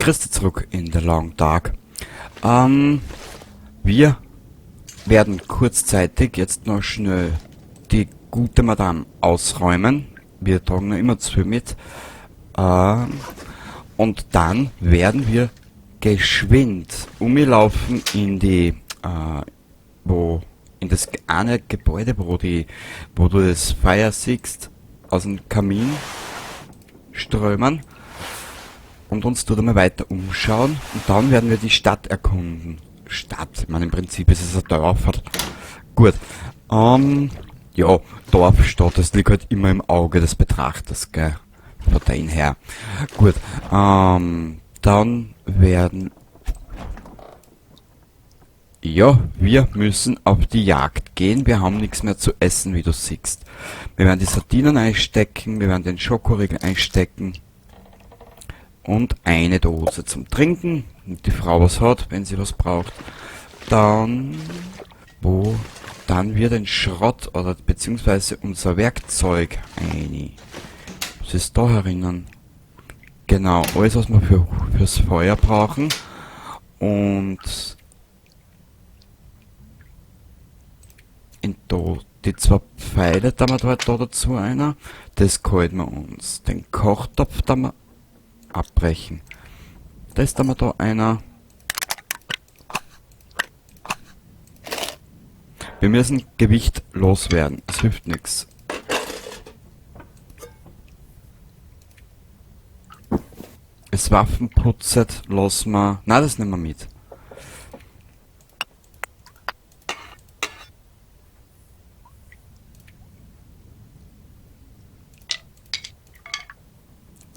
Christi zurück in The Long Dark. Wir werden kurzzeitig jetzt noch schnell die gute Madame ausräumen. Wir tragen noch immer zu viel mit. Und dann werden wir geschwind umlaufen in die, wo, in das eine Gebäude, wo du das Feuer siehst, aus dem Kamin strömen und uns dort einmal weiter umschauen und dann werden wir die Stadt erkunden. Stadt, ich meine, im Prinzip ist es ein Dorf. Gut, ja, Dorf, Stadt, das liegt halt immer im Auge des Betrachters, gell, von dem her. Gut, dann werden, ja, wir müssen auf die Jagd gehen, wir haben nichts mehr zu essen, wie du siehst. Wir werden die Sardinen einstecken, wir werden den Schokoriegel einstecken und eine Dose zum Trinken, damit die Frau was hat, wenn sie was braucht. Dann, wo, dann wir den Schrott oder beziehungsweise unser Werkzeug ein. Was ist da herinnen? Genau, alles was wir fürs Feuer brauchen. Und in da, die zwei Pfeile da wir da dazu einer, das kalten wir uns. Den Kochtopf da wir abbrechen. Das da wir da einer. Wir müssen Gewicht loswerden, es hilft nix. Das Waffenputzet lassen wir. Nein, das nehmen wir mit.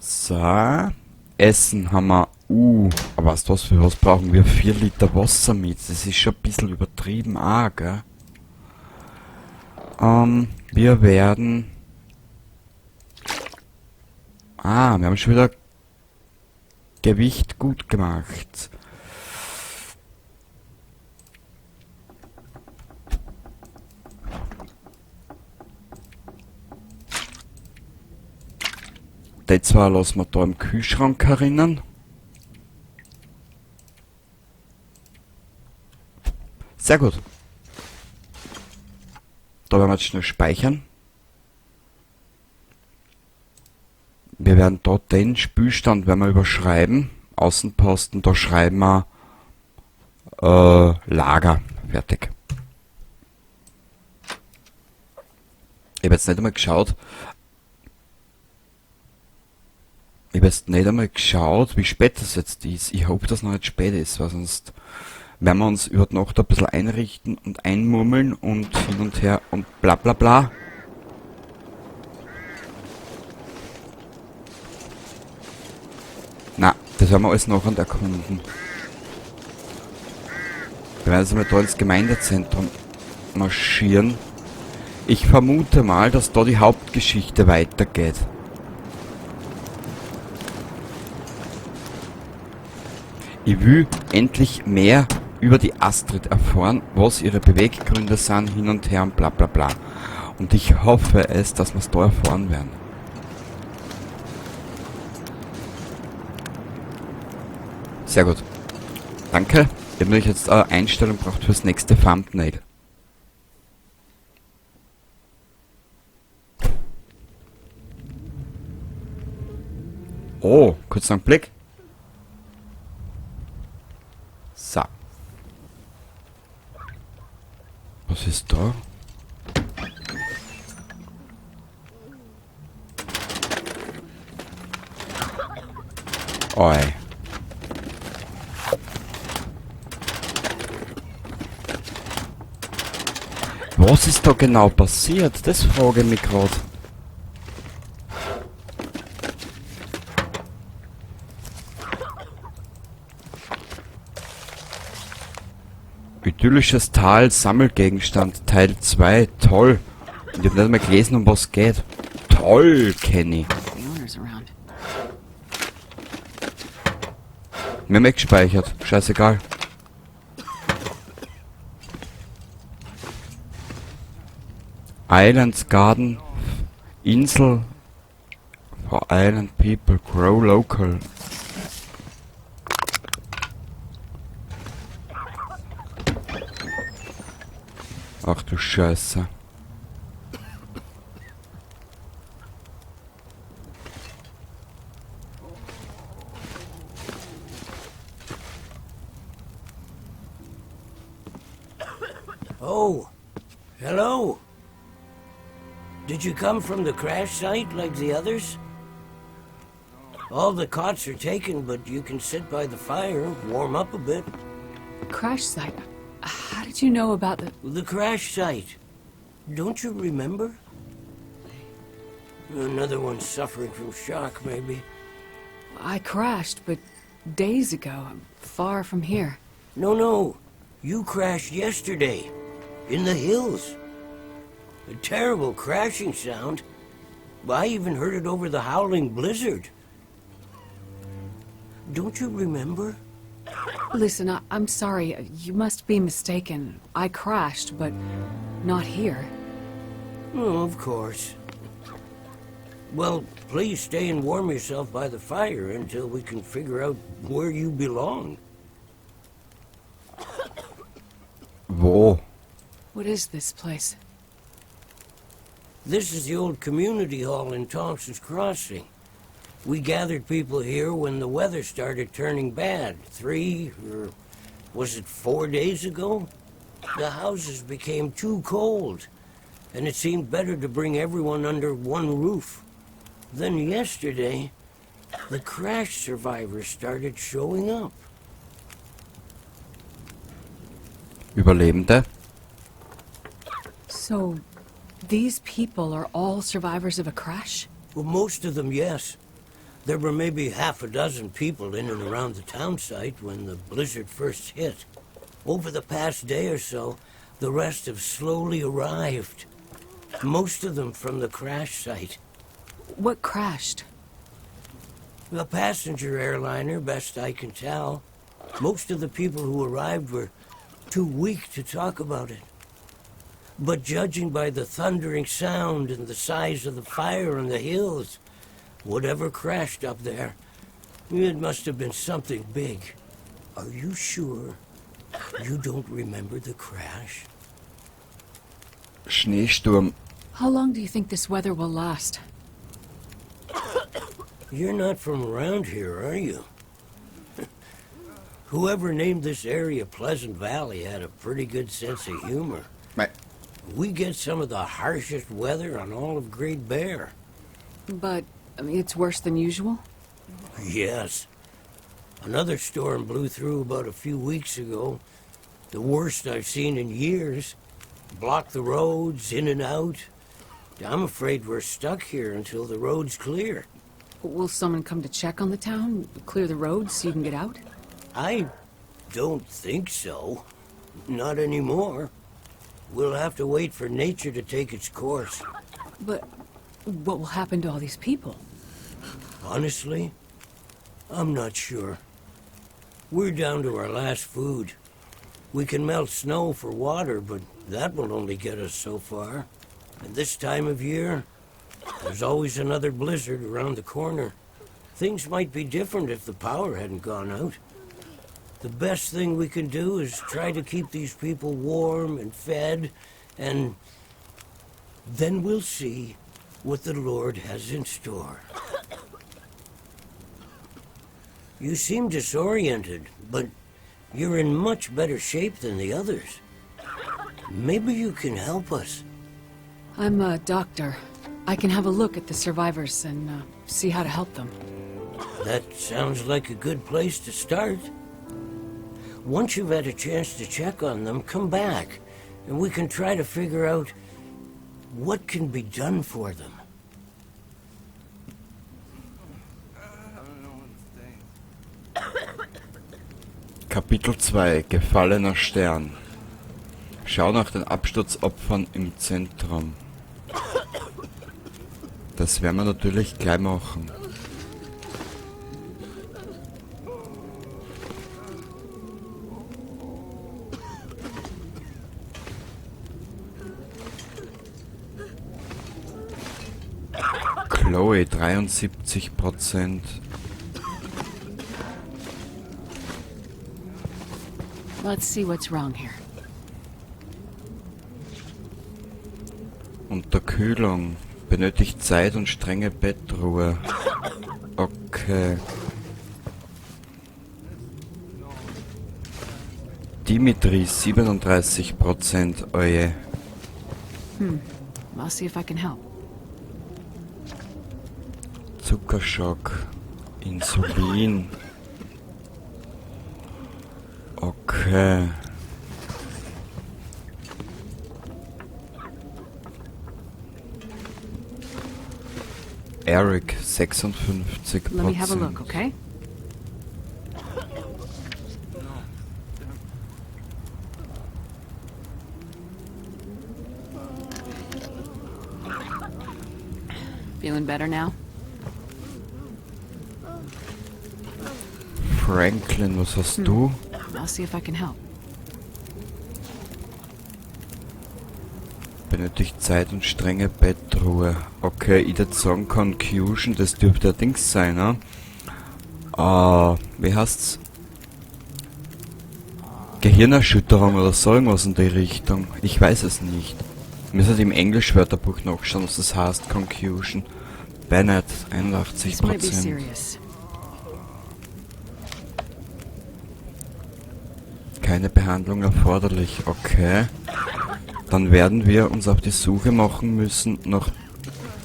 So. Essen haben wir. Aber was das für was brauchen wir? 4 Liter Wasser mit. Das ist schon ein bisschen übertrieben auch, gell? Wir werden. Ah, wir haben schon wieder Gewicht gut gemacht. Die zwei lassen wir da im Kühlschrank herinnen. Sehr gut. Da werden wir jetzt schnell speichern. Wir werden da den Spülstand werden wir überschreiben. Außenposten, da schreiben wir Lager. Fertig. Ich hab jetzt nicht einmal geschaut. Ich hab jetzt nicht einmal geschaut, wie spät das jetzt ist. Ich hoffe, dass noch nicht spät ist, weil sonst werden wir uns über die Nacht ein bisschen einrichten und einmurmeln und hin und her und bla bla bla. Na, das werden wir alles noch erkunden. Wir werden jetzt einmal da ins Gemeindezentrum marschieren. Ich vermute mal, dass da die Hauptgeschichte weitergeht. Ich will endlich mehr über die Astrid erfahren, was ihre Beweggründe sind, hin und her und bla bla bla. Und ich hoffe es, dass wir's da erfahren werden. Sehr gut. Danke. Ich hab natürlich jetzt eine Einstellung gebraucht fürs nächste Thumbnail. Oh, kurz einen Blick. So. Was ist da? Oi. Was ist da genau passiert? Das frage ich mich grad. Idyllisches Tal, Sammelgegenstand, Teil 2, toll. Und ich hab nicht einmal gelesen, um was es geht. Toll, Kenny. Wir haben eh gespeichert, scheißegal. Islands Garden, Insel for Island People, Grow Local. Ach du Scheiße. Oh, hello. Did you come from the crash site like the others? All the cots are taken, but you can sit by the fire, warm up a bit. Crash site? How did you know about the... The crash site. Don't you remember? Another one suffering from shock, maybe. I crashed, but days ago. I'm far from here. No, no. You crashed yesterday. In the hills. A terrible crashing sound. I even heard it over the howling blizzard. Don't you remember? Listen, I'm sorry. You must be mistaken. I crashed, but not here. Oh, of course. Well, please stay and warm yourself by the fire until we can figure out where you belong. Wo? What is this place? This is the old community hall in Thompson's Crossing. We gathered people here when the weather started turning bad. 3 or was it 4 days ago? The houses became too cold, and it seemed better to bring everyone under one roof. Then yesterday, the crash survivors started showing up. Überlebende? So, these people are all survivors of a crash? Well, most of them, yes. There were maybe half a dozen people in and around the town site when the blizzard first hit. Over the past day or so, the rest have slowly arrived. Most of them from the crash site. What crashed? A passenger airliner, best I can tell. Most of the people who arrived were too weak to talk about it. But judging by the thundering sound and the size of the fire on the hills, whatever crashed up there, it must have been something big. Are you sure you don't remember the crash? Schneesturm. How long do you think this weather will last? You're not from around here, are you? Whoever named this area Pleasant Valley had a pretty good sense of humor. Mei. We get some of the harshest weather on all of Great Bear. But, I mean, it's worse than usual? Yes. Another storm blew through about a few weeks ago. The worst I've seen in years. Blocked the roads in and out. I'm afraid we're stuck here until the roads clear. Will someone come to check on the town? Clear the roads so you can get out? I don't think so. Not anymore. We'll have to wait for nature to take its course. But what will happen to all these people? Honestly, I'm not sure. We're down to our last food. We can melt snow for water, but that will only get us so far. And this time of year, there's always another blizzard around the corner. Things might be different if the power hadn't gone out. The best thing we can do is try to keep these people warm and fed, and then we'll see what the Lord has in store. You seem disoriented, but you're in much better shape than the others. Maybe you can help us. I'm a doctor. I can have a look at the survivors and see how to help them. That sounds like a good place to start. Once you've had a chance to check on them, come back, and we can try to figure out what can be done for them. Kapitel 2: Gefallener Stern. Schau nach den Absturzopfern im Zentrum. Das werden wir natürlich gleich machen. Chloe, 73%. Let's see what's wrong here. Unterkühlung. Benötigt Zeit und strenge Bettruhe. Okay. Dimitri, 37%. Oje. I'll see if I can help. Zuckerschock. Insulin. Okay. Eric, 56%. Let me have a look, okay? Feeling better now? Franklin, was hast du? I'll see if I can help. Benötigt Zeit und strenge Bettruhe. Okay, ich würd sagen Confusion, das dürfte der Dings sein, ne? Wie heißt's? Gehirnerschütterung oder so irgendwas in die Richtung. Ich weiß es nicht. Wir müssen im Englisch-Wörterbuch nachschauen, was das heißt, Confusion. Bennett, 81 This might be Prozent. serious. Keine Behandlung erforderlich, okay. Dann werden wir uns auf die Suche machen müssen nach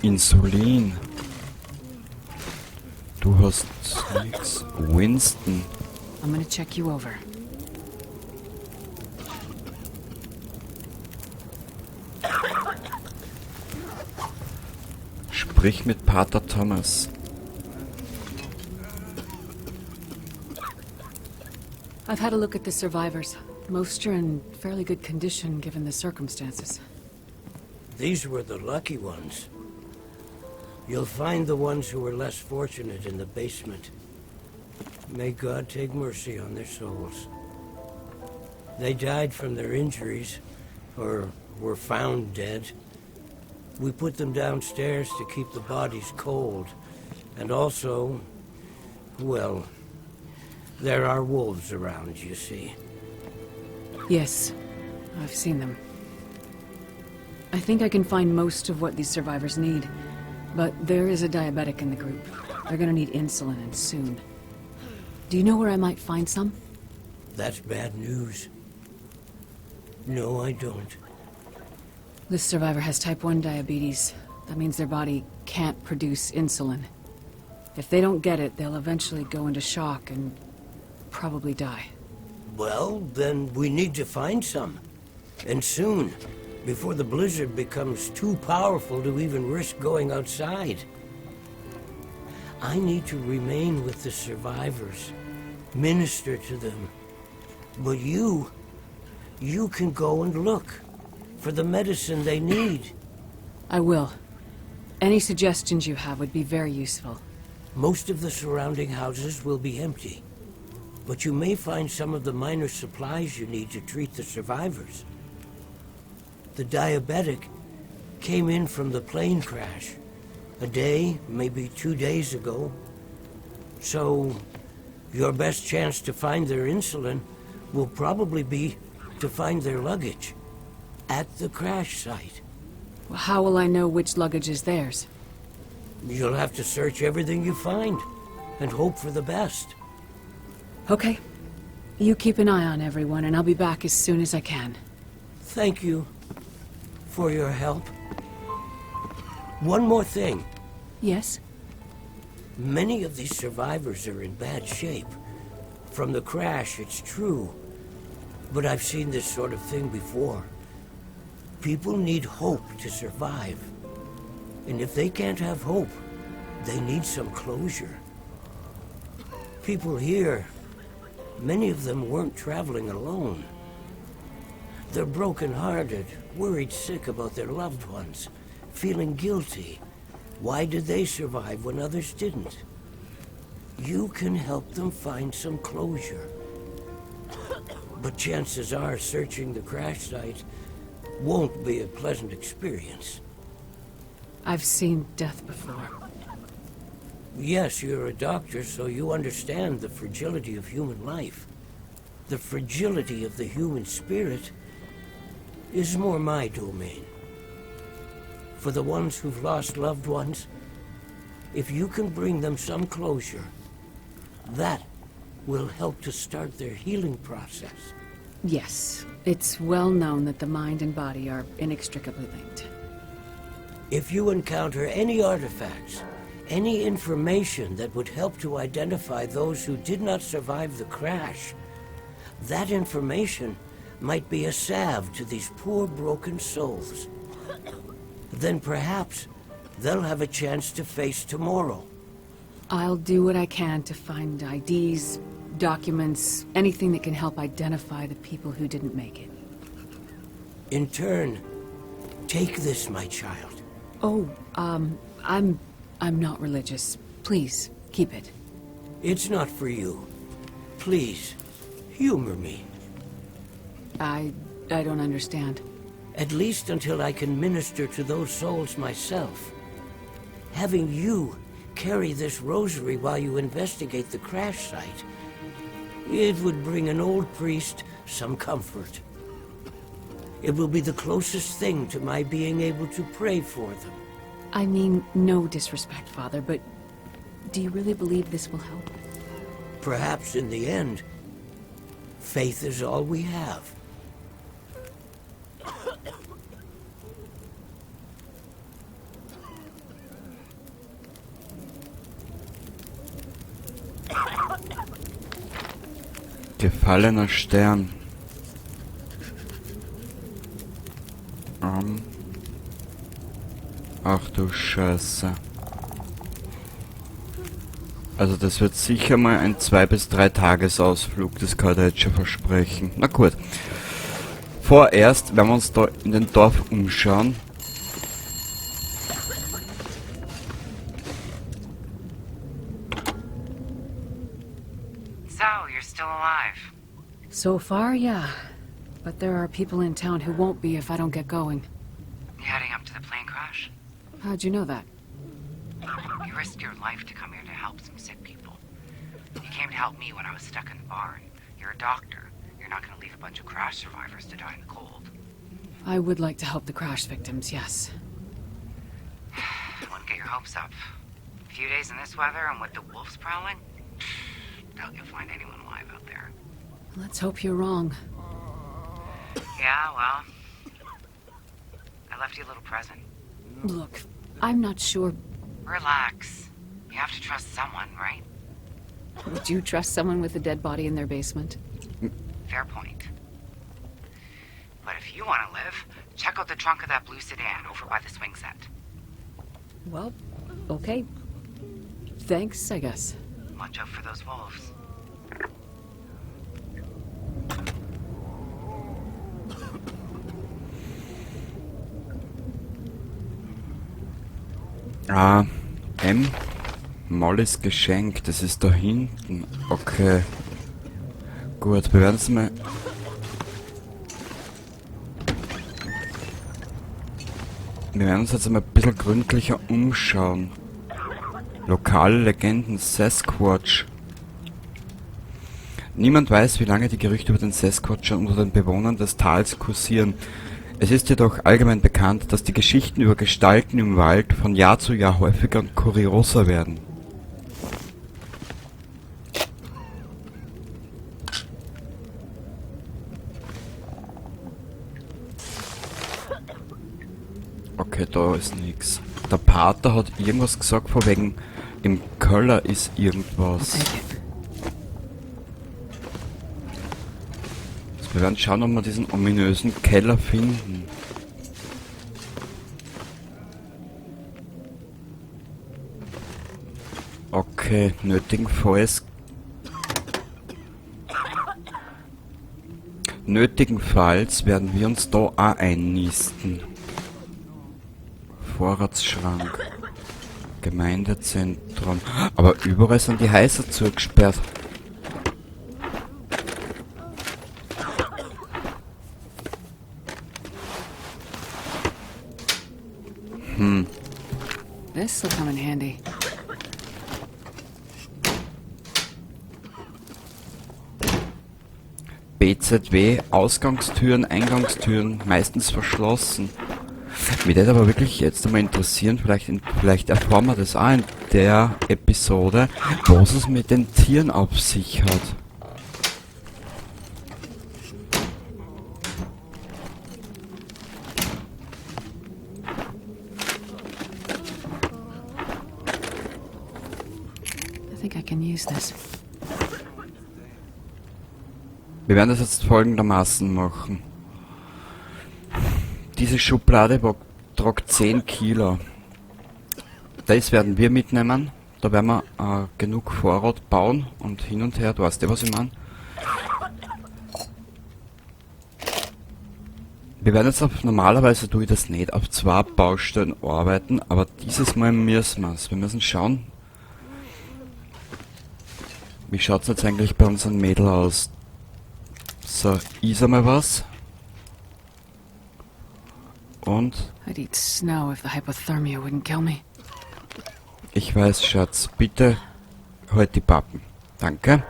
Insulin. Du hast nix. Winston. I'm gonna check you over. Sprich mit Pater Thomas. I've had a look at the survivors. Most are in fairly good condition given the circumstances. These were the lucky ones. You'll find the ones who were less fortunate in the basement. May God take mercy on their souls. They died from their injuries, or were found dead. We put them downstairs to keep the bodies cold, and also, well, there are wolves around, you see. Yes, I've seen them. I think I can find most of what these survivors need, but there is a diabetic in the group. They're gonna need insulin, and soon. Do you know where I might find some? That's bad news. No, I don't. This survivor has type 1 diabetes. That means their body can't produce insulin. If they don't get it, they'll eventually go into shock and probably die. Well, then we need to find some. And soon, before the blizzard becomes too powerful to even risk going outside. I need to remain with the survivors, minister to them. But you can go and look for the medicine they need. I will. Any suggestions you have would be very useful. Most of the surrounding houses will be empty. But you may find some of the minor supplies you need to treat the survivors. The diabetic came in from the plane crash a day, maybe 2 days ago. So your best chance to find their insulin will probably be to find their luggage at the crash site. Well, how will I know which luggage is theirs? You'll have to search everything you find and hope for the best. Okay. You keep an eye on everyone, and I'll be back as soon as I can. Thank you for your help. One more thing. Yes? Many of these survivors are in bad shape. From the crash, it's true. But I've seen this sort of thing before. People need hope to survive. And if they can't have hope, they need some closure. People here, many of them weren't traveling alone. They're broken-hearted, worried sick about their loved ones, feeling guilty. Why did they survive when others didn't? You can help them find some closure. But chances are searching the crash site won't be a pleasant experience. I've seen death before. Yes, you're a doctor, so you understand the fragility of human life. The fragility of the human spirit is more my domain. For the ones who've lost loved ones, if you can bring them some closure, that will help to start their healing process. Yes, it's well known that the mind and body are inextricably linked. If you encounter any artifacts, any information that would help to identify those who did not survive the crash, that information might be a salve to these poor broken souls. Then perhaps they'll have a chance to face tomorrow. I'll do what I can to find IDs, documents, anything that can help identify the people who didn't make it. In turn, take this, my child. Oh, I'm not religious. Please, keep it. It's not for you. Please, humor me. I don't understand. At least until I can minister to those souls myself. Having you carry this rosary while you investigate the crash site, it would bring an old priest some comfort. It will be the closest thing to my being able to pray for them. I mean, no disrespect, Father, but do you really believe this will help? Perhaps in the end, faith is all we have. Gefallener Stern. Ach du Scheiße. Also das wird sicher mal ein 2- bis 3 Tagesausflug, das kann ich jetzt schon versprechen. Na gut. Vorerst werden wir uns da in den Dorf umschauen. So, you're still alive. So far, yeah. But there are people in town who won't be if I don't get going. You heading up to the plane crash? How'd you know that? You risked your life to come here to help some sick people. You came to help me when I was stuck in the barn. You're a doctor. You're not going to leave a bunch of crash survivors to die in the cold. I would like to help the crash victims, yes. I wouldn't get your hopes up. A few days in this weather and with the wolves prowling, doubt you'll find anyone alive out there. Let's hope you're wrong. Yeah, well, I left you a little present. Look, I'm not sure. Relax. You have to trust someone, right? Would you trust someone with a dead body in their basement? Fair point. But if you want to live, check out the trunk of that blue sedan over by the swing set. Well, okay. Thanks, I guess. Watch out for those wolves. Ah, M. Mollys Geschenk, das ist da hinten. Okay. Gut, wir werden es mal... Wir werden uns jetzt einmal ein bisschen gründlicher umschauen. Lokale Legenden, Sasquatch. Niemand weiß, wie lange die Gerüchte über den Sasquatch schon unter den Bewohnern des Tals kursieren. Es ist jedoch allgemein bekannt, dass die Geschichten über Gestalten im Wald von Jahr zu Jahr häufiger und kurioser werden. Okay, da ist nix. Der Pater hat irgendwas gesagt, von wegen im Keller ist irgendwas. Wir werden schauen, ob wir diesen ominösen Keller finden. Okay, nötigenfalls werden wir uns da auch einnisten. Vorratsschrank. Gemeindezentrum. Aber überall sind die Häuser zugesperrt. This'll come in handy. BZW, Ausgangstüren, Eingangstüren, meistens verschlossen. Mich würde aber wirklich jetzt einmal interessieren, vielleicht erfahren wir das auch in der Episode, was es mit den Tieren auf sich hat. I think I can use this. Wir werden das jetzt folgendermaßen machen. Diese Schublade tragt 10 Kilo. Das werden wir mitnehmen. Da werden wir genug Vorrat bauen und hin und her. Du weißt ja, was ich mein. Wir werden jetzt auf, normalerweise tue ich das nicht, auf 2 Baustellen arbeiten, aber dieses Mal müssen wir's. Wir müssen schauen. Wie schaut's jetzt eigentlich bei unserem Mädel aus? So, is einmal was. Und? I'd eat snow if the hypothermia wouldn't kill me. Ich weiß, Schatz. Bitte halt die Pappen. Danke.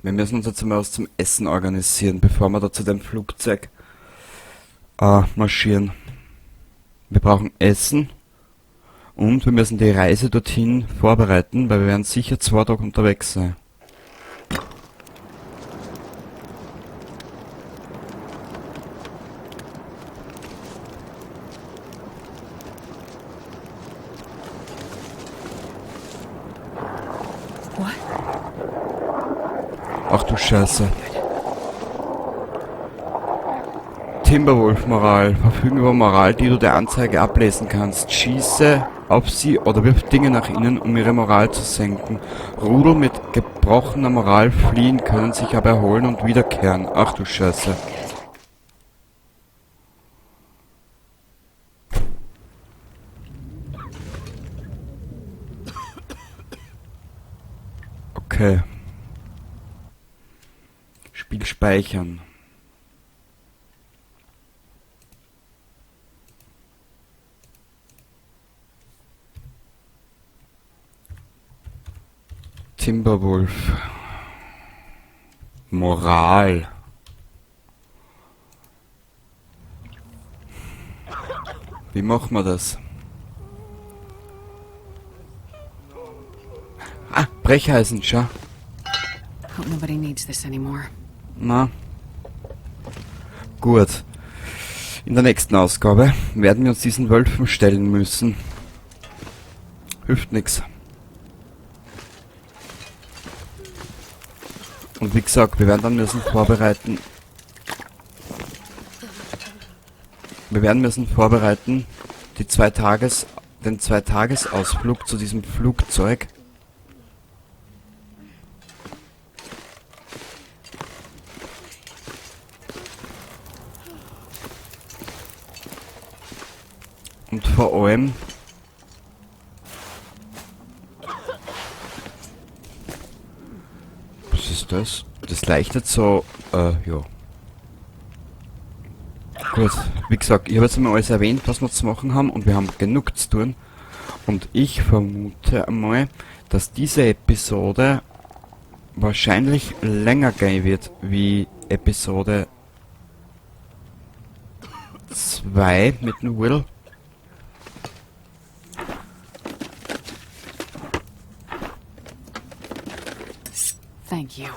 Wir müssen uns jetzt einmal was zum Essen organisieren, bevor wir da zu dem Flugzeug marschieren. Wir brauchen Essen und wir müssen die Reise dorthin vorbereiten, weil wir werden sicher 2 Tage unterwegs sein. What? Ach du Scheiße. Timberwolf-Moral. Verfügen über Moral, die du der Anzeige ablesen kannst. Schieße auf sie oder wirf Dinge nach ihnen, um ihre Moral zu senken. Rudel mit gebrochener Moral fliehen, können sich aber erholen und wiederkehren. Ach du Scheiße. Okay. Spiel speichern. Timberwolf. Moral. Wie machen wir das? Ah, Brecheisen, schau. Hope nobody needs this anymore. Na. Gut. In der nächsten Ausgabe werden wir uns diesen Wölfen stellen müssen. Hilft nix. Und wie gesagt, wir werden dann müssen vorbereiten. Wir werden müssen vorbereiten, die zwei Tages, den Zweitagesausflug zu diesem Flugzeug. Und vor allem was ist das? Das leichtet so, ja. Gut, wie gesagt, ich habe jetzt einmal alles erwähnt, was wir zu machen haben, und wir haben genug zu tun. Und ich vermute einmal, dass diese Episode wahrscheinlich länger gehen wird wie Episode 2 mit dem Will. Thank you.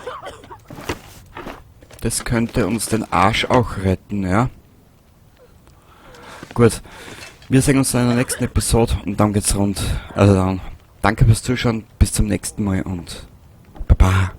Das könnte uns den Arsch auch retten, ja. Gut, wir sehen uns dann in der nächsten Episode und dann geht's rund. Danke fürs Zuschauen, bis zum nächsten Mal und baba.